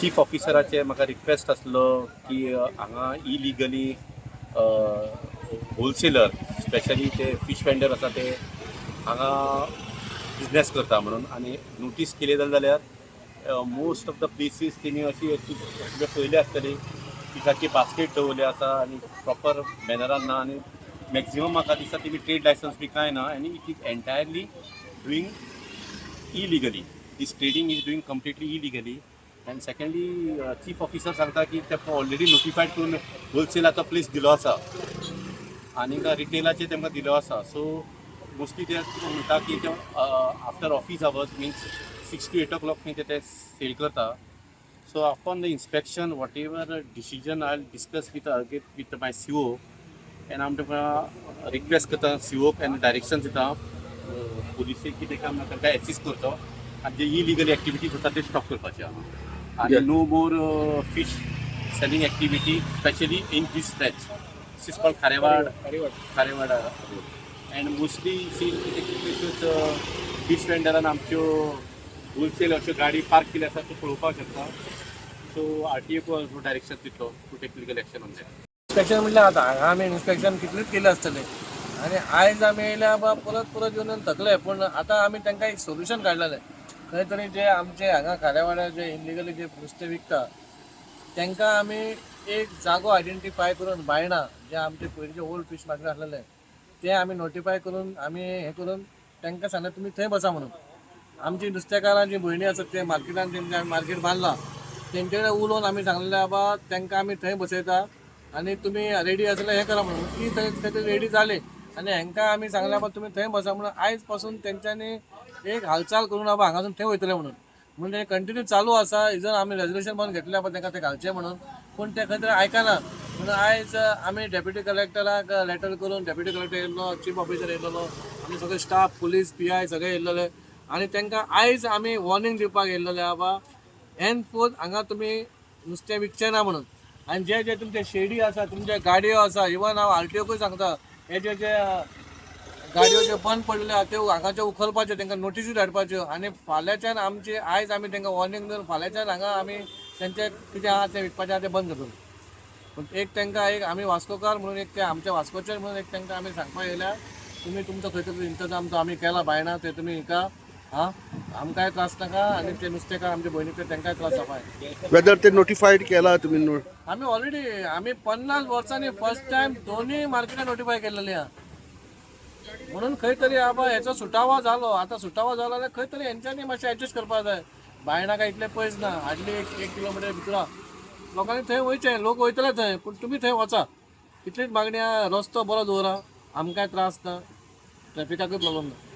Chief ऑफिसराचे म्हाका request आसलो की हांगा इलिगली होलसेलर, स्पेशली ते फीश वेंडर आसा, ते हांगा बिजनेस करता म्हणून. आनी नोटीस केली जाल्यार मोस्ट ऑफ the places तेणी अशी अशी पळयली आसतली, फिशाची बास्केट दवरली आसा आनी प्रॉपर मॅनरान ना. आनी मॅक्झिमम म्हाका दिसता तेमी ट्रेड लायसन्स बी कांय ना आनी it is entirely doing illegally. This trading is doing completely illegally. And secondly, chief officer सांगता की तेका ऑलरेडी नोटिफायड करून होलसेलाचो प्लेस दिलो आसा आनी रिटेलाचे तेमकां दिलो आसा. सो मोस्टली ते म्हणटा की ते after office hours, means 6 to 8 o'clock न्ही, ते सेल करता. So upon the inspection, whatever decision, I discuss with my CO and हांव तुमकां रिक्वेस्ट करता, सीओक आनी डायरेक्शन दिता पुलिसेक की ताका तांकां एसिस्ट करचो आनी जे इलिगल एक्टिविटीज जाता ते स्टॉप करपाचे आहा आनी no more fish selling activity, specially in this stretch. This is called Kharewad, Kharewada road. And mostly see कितल्योश्योच fish वेंडरान आमच्यो होलसेल अश्यो गाडी पार्क केली आसा, त्यो पळोवपाक शकता. सो आरटीओ डायरेक्शन दितलो to take legal action on that. Inspection म्हटल्यार आतां हांगा आमी इन्स्पेक्शन कितलेच केले आसतले आनी आयज आमी येयल्या बा, परत परत येवन येवन थकले. पूण आतां आमी तांकां एक सोल्युशन काडलेलें. खंय तरी जे आमचे हांगा खाऱ्यावाड्यार जे इलिगली जे नुस्तें विकता, तांकां आमी एक जागो आयडेंटिफाय करून, बायणा जे आमचे पयलींचे ओल्ड फीश मार्केट आसलेले, ते आमी नोटिफाय करून, आमी हें करून तांकां सांगलें, तुमी थंय बसा म्हणून. आमची नुस्तेकारां जी भयणी आसात, ते मार्केटान तेंचे आमी मार्केट बांदला, तेंचे कडेन उलोवन आमी सांगलेलें, बाबा तांकां आमी थंय बसयता आनी तुमी रेडी आसल्यार हें करा म्हणून. ती थंय खंय तरी रेडी जाली आनी हांकां आमी सांगलें, बाबा तुमी थंय बसा म्हणून. आयज पासून तेंच्यांनी एक हालचाल करून, बाबा हांगासून थंय वयतले म्हणून. म्हणून ते कंटिन्यू चालू आसा. इजन आमी रेजोल्युशन पण घेतलें, बाबा तांकां ते घालचें म्हणून, पूण ते खंय तरी आयकना. म्हणून आयज आमी डेप्युटी कलेक्टराक लेटर करून, डेप्युटी कलेक्टर येयल्लो, चीफ ऑफिसर येयल्लो, आमी सगळे स्टाफ, पुलीस, पीआय सगळे येयल्ले आनी तांकां आयज आमी वॉर्निंग दिवपाक येयल्ले, बाबा एन फोर्थ हांगा तुमी नुस्तें विकचें ना म्हणून. आनी जे जे तुमचे शेडी आसा, तुमचे गाडयो आसा, इवन हांव आरटीओकूय सांगता, हे जे जे गाडयो ज्यो बंद पडलेल्यो आहा, त्यो हांगाच्यो उखलपाच्यो, तांकां नोटिसी धाडपाच्यो. आनी फाल्यांच्यान आमची, आयज आमी तांकां वॉर्निंग दिवन फाल्यांच्यान हांगा आमी तेंचे कितें आहा तें विकपाचें आहा तें बंद करतले. पूण एक तांकां एक आमी वास्कोकार म्हणून, एक ते आमच्या वास्कोचे म्हणून एक तांकां आमी सांगपाक येयल्या, तुमी तुमचो खंय तरी इंतजाम तो आमी केला बायणा, ते तुमी हिका हा, आमकांय त्रास नाका आनी ते नुस्तेकार आमचे भयणीक तांकांय त्रास जावपाक. वेदर ते नोटिफाईड केला तुम्ही आमी ऑलरेडी, आमी 50 वर्सांनी फर्स्ट टायम दोन्ही मार्केटान नोटिफाय केलेली आहा. म्हणून खंय तरी बाबा हेचो सुटावो जालो. आतां सुटावो जालो जाल्यार खंय तरी हेंच्यांनी मातशें एडजस्ट करपाक जाय. बायणा काय इतलें पयस ना, हार्डली एक एक किलोमिटर भितर आहा. लोकांनी थंय वयचें, लोक वयतले थंय, पूण तुमी थंय वचा. इतलीच मागणी आहा. रस्तो बरो दवरा, आमकांय त्रास ना, ट्रॅफिकाकूय प्रॉब्लम ना.